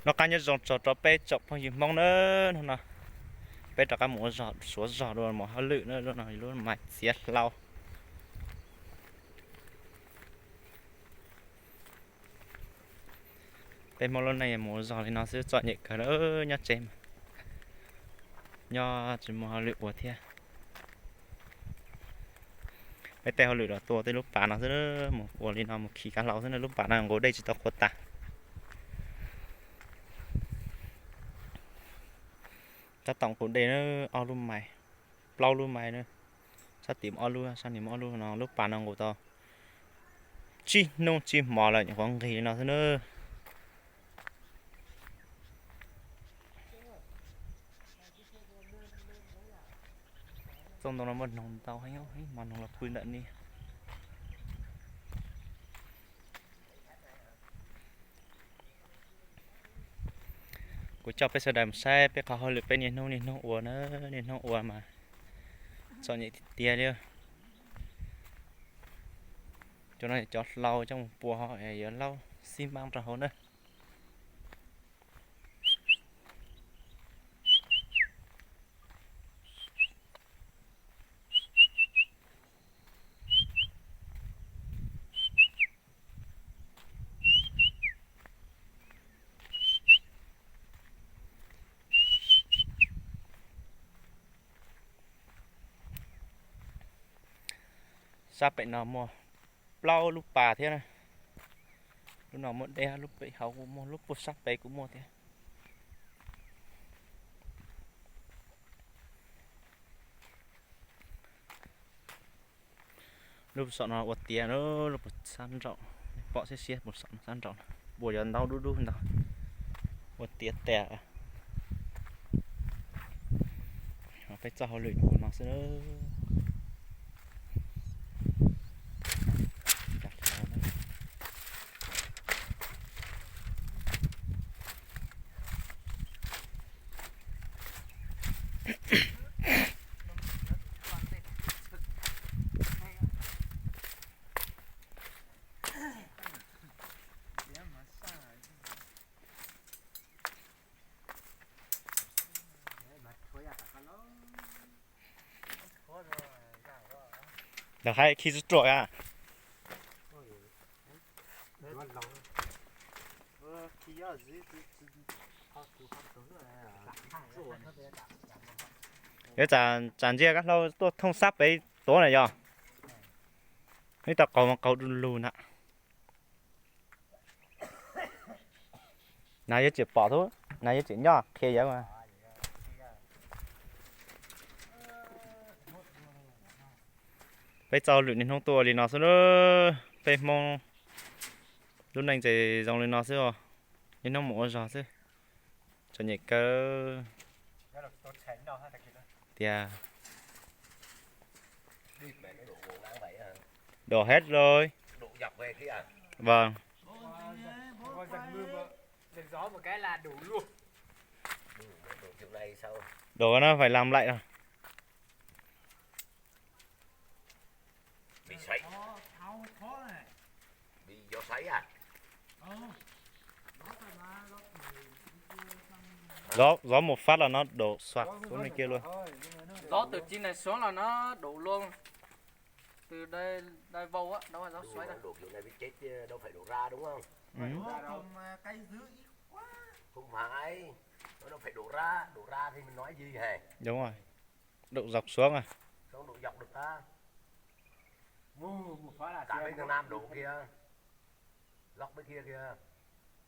Noj qab nyob zoo txog rau peb tsoom phooj ywg Hmoob na, hnub no peb rov qab mus ua zog, suav zog dua mus hauj lwm na, lub no lub mais txiav hlau. Peb Hmoob lub neej mus ua zog li no xwb txom nyem kawg, nyob tsev mas nyob tsis muaj hauj lwm ua thiab. Peb tej hauj lwm los tua tej lub pas no xwb, mus ua li no mus khi kav hlau xwb na, lub pas no nqus dej tsis tau qhuav tas. Tab tom nqus dej na, ob lub mais, plaub lub mais na, sab tim ob lub, sab nim ob lub no, lub pas no nqus tau tsib hnub tsib hmo lawm nyuam qhuav nqig li no xwb na. Txoj ntoo no muaj noog ntau heev, hmo noog los pw ntawm ni. Kuv coj peb sawv daws mus saib peb qhov hauj lwm peb niaj hnub niaj hnub ua na, niaj hnub ua mas txom nyem tiag tiag li. Cov no cov hlau coj mus pua ho yuav laub xib npaab rau hauv na. Sab pem no muaj plaub lub pas thiab na. Lub no muaj deb, lub pem hauv kuj muaj, lub puag sab pem kuj muaj thiab. Lub saum no ua tiav, lub puag sab nraum, pom siab siab puag saum sab nraum, ua cov ntaub dub dub ntag, ua tiav tas. Peb txoj hauj lwm ua no xwb. Lawv hais khi tsuj ruam a. Yuav tsam, tsam ntsia kab hlau tuaj thooj sab pem tuav na yog. Ib tau qaug mas qaug du lug na. Nas yuav tseem pom thiab, nas yuav tseem nyob qhia yawg mas. Peb txoj lwm niaj hnub tuaj li no xwb, peb Hmoob lub neej ces zoo li no xwb os, niaj hnub mus ua zog xwb, txom nyem kawg. Tiag. Đổ hết rồi. Vâng. Đổ nó phải làm lại rồi. Gió, gió một phát là nó đổ soạt xuống bên kia luôn. Gió từ trên này xuống là nó đổ luôn. Từ đây, đây vô á, đâu phải gió xoáy đâu. Đổ kiểu này mới chết chứ, đâu phải đổ ra đúng không? Ừ. Không phải, nó đâu phải đổ ra, đổ ra thì mình nói gì hề? Đúng rồi. Đổ dọc xuống à? Không đổ dọc được ta. Cả bên thằng Nam đổ kìa. Dọc bên kia kìa.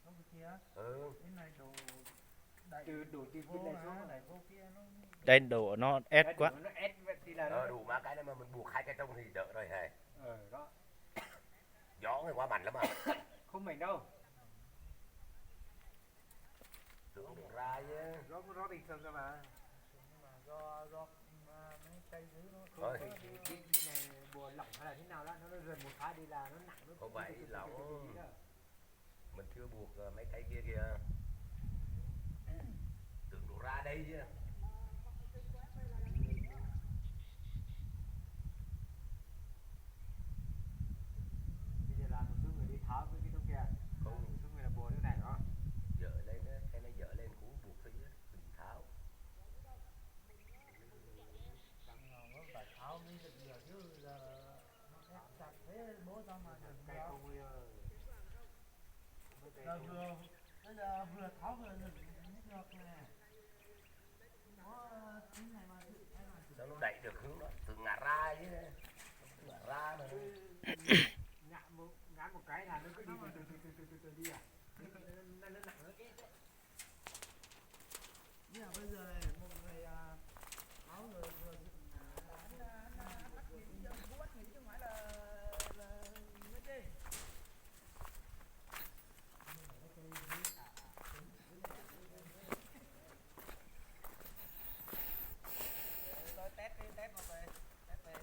Góc bên kia. Ừ. Cái này đổ đẩy, từ đổ từ trên này xuống, đẩy vô kia nó Đây đổ nó ép quá. Đổ nó ép vậy thì là nó đủ ba cái đó mà mình buộc hai cái trống thì đỡ rồi hề. Ờ, đó. Gió này quá mạnh lắm à. Không mạnh đâu. Tưởng đổ ra chứ. Gió có gió bình thường thôi mà. Không, thì, thì cái, cái này bùa lỏng hay là thế nào đó, nó, nó dần một phát đi là nó nặng, nó không phải lỏng. Mình chưa buộc, ờ, mấy cái kia kìa. Tưởng đổ ra đây chứ. Bây giờ là một số người đi tháo mấy cái trống kia. Không. Một số người là bùa nước này đó. Dở lên đó. Sao nó đẩy được hướng đó, từ ngã ra chứ. Ngã ra mà. Bây giờ này, một người à, sáu người vừa dựng à, anh, à, anh bắt người đi, anh bắt người đi chứ không phải là, là nói chứ. Tôi test đi, test một về, test về.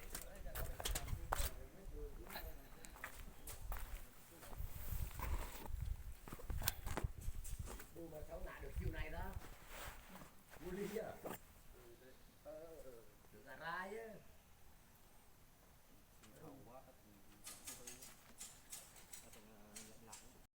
Đu mà sáu ngã được chiều này đó.